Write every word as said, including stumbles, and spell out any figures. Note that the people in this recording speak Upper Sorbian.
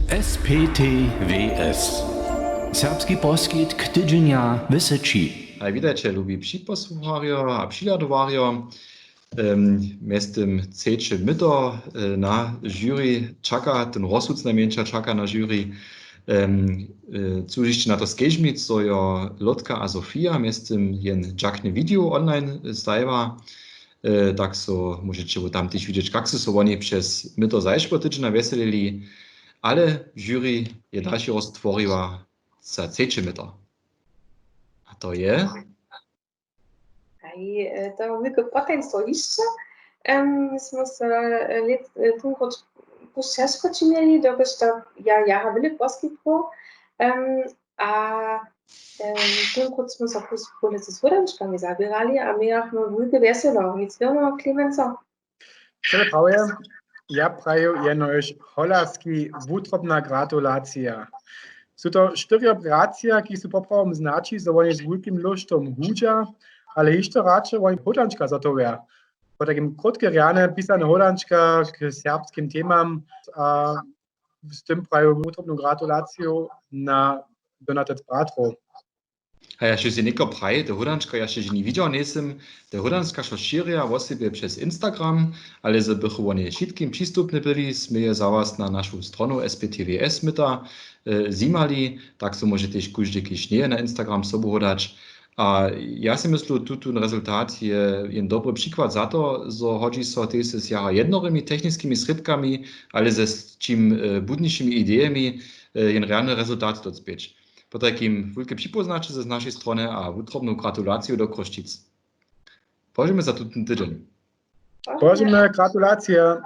S P T W S. Serbski poskitk tydźenja w Syći. Haj, witajće, lubi připosłucharjo a přihladowarjo. Mjeztym třeće myto na žuri čaka, ten rozsudc najmjeńša čaka na žuri. Cužišće na to skežmić, zo jo Lotka a Sofia mjeztym jen džakny video online stajiła. Tak so móžeće tam tež widźeć, kak su so woni přez myto zašłeho tydźenja wjeselili. Ale žuri je dalši roztworiła za třeće myto. A to je... Haj, to wulke potajnstwo hišće. My smy so tunkróć pušćaško činili, dokelž to ja jara wjele poskitkow. A tunkróć smy so pólece z hódančkami zaběrali a mějachmy wulke wjeselo. Nic wěrno, Klemenco? Chcemy prawje? Ja praju jenož holerski wutrobna gratulacija. Su to štyrjo bracija, kiž su poprawom znaći, zo woni z wulkim lóštom hudźa, ale hišće radše woni hódančka zhotowja. Potajkim krótke rjane pisane hódančka k serbskim temam a z tym praju wutrobnu gratulaciju na Donatec bratrow. A ja sće něko praji, te hódančka ja sće ženi widźał njejsym. Te hódančka so šěrja wosebje přez Instagram, ale zo bychu wone wšitkim přistupne byli, směje za was na našu stronu S P T W S myta zjimali. Tak so móže tež kóždy, kiž njeje na Instagram, sobu hódać. A ja sej myslu, tutón rezultat je jen dobry přikład za to, zo hodźi so tež z jara jednorymi techniskimi srědkami, ale ze čim budnišimi idejemi jen rjany rezultat docpěć. Potajkim wulke připóznaće z našej strony a wutrobnu gratulaciju do Chrósćic. Pozdźiwjemy za tutón tydźeń. Pozdźiwjemy, gratulacije.